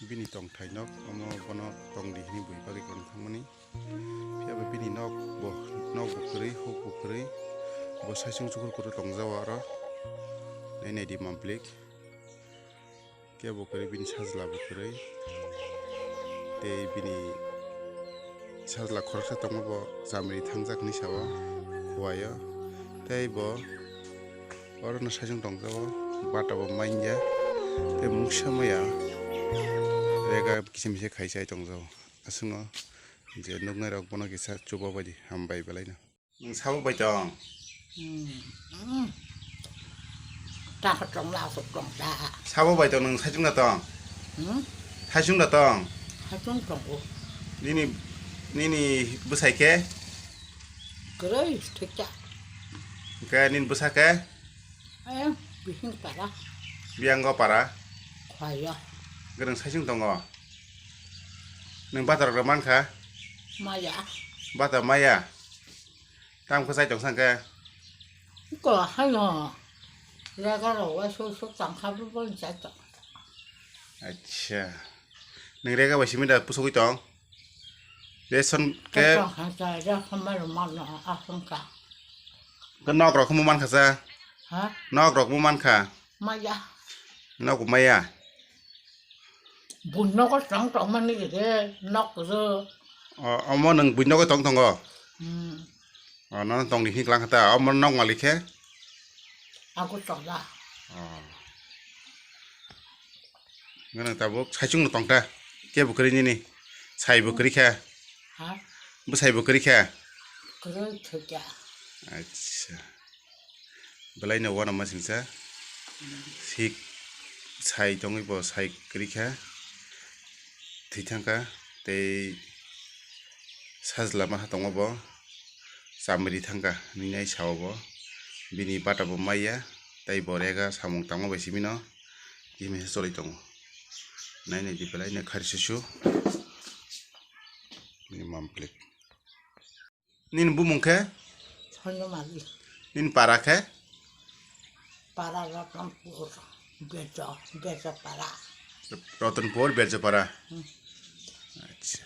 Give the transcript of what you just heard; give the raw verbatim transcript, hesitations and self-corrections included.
Bini tongthai nok, omo bono tongdi hini bui bagwi tong thangmani. Phiya bo bini nok bo, nok bo kwrwi, huk bo kwrwi. Bo saichung chukur kuru tongjao aro. Nai nai di mamblik. Kebo kwrwi bini sajla bo kwrwi. Tei bini sajla khoroksa tongo bo chamri thangjak hinwi sao khuaio. Tei bo oro no saichung tongjago bata bo manya. Tei mungsa maya rega kisa misa khai chai tongjago. Aswkno je nuknai rok bono kisa chuba baidi hambai belai no. Nwng sabo bai tong? Hmm. Hmm. Ta kha tong la sok tong ta. Sabo bai tong nwng saichung da tong? Hmm? Saichung da tong? Saichung tongo. Nini, nini bwsai khe? Kwrwi thwikya. Hwnkhe nini bwsa khe? Ayang bihing para. Biyango para? Khwaya. Kwrwng saichung tongo? Nwng bata rok mankha? Maya. Bata maya? Tamo khe chai tong sang khe? Ko haino. Rega rok wai su su tang kha bo bo chai tong. Acha. Nwng rega bai simi da pusugwi tong? Ration khe. Tong kha cha ja khamar man no asam ka. Khe nok rok mo mankha cha? Ha? Nok rok mo mankha? Maya. Nok maya. Buinogo tong tongmani re, nok ro. O, omo nwng buinogo tong tongo? Hmm. O, nono tongdi hini klang kha ta, omo nok malik khe? Agartala. O. Nwng tabuk saichung no tong ta, kebo kwrwi nini? Sai bo kwrwi kha? Ha? Bwsai bo kwrwi kha? Kwrwi thwikya. Acha. Belai no uanama singsa. Sik sai tongwi bo sai kwrwi kha. Thwi thangkha tei sajla ma ha tongo bo. Chamri thangkha hinwi nai sao bo. Bini bata bo maya tei bo rega samung tangma bai simi no. Kisa misa choli tongo. Nai nai di belai no khari susu. Bini mamplik. Nini bumung khe? Sonjomali. Nini para khe? Para Ratanpur, Berjo, Berjo para. Ratanpur, Berjo para. Hmm. Acha.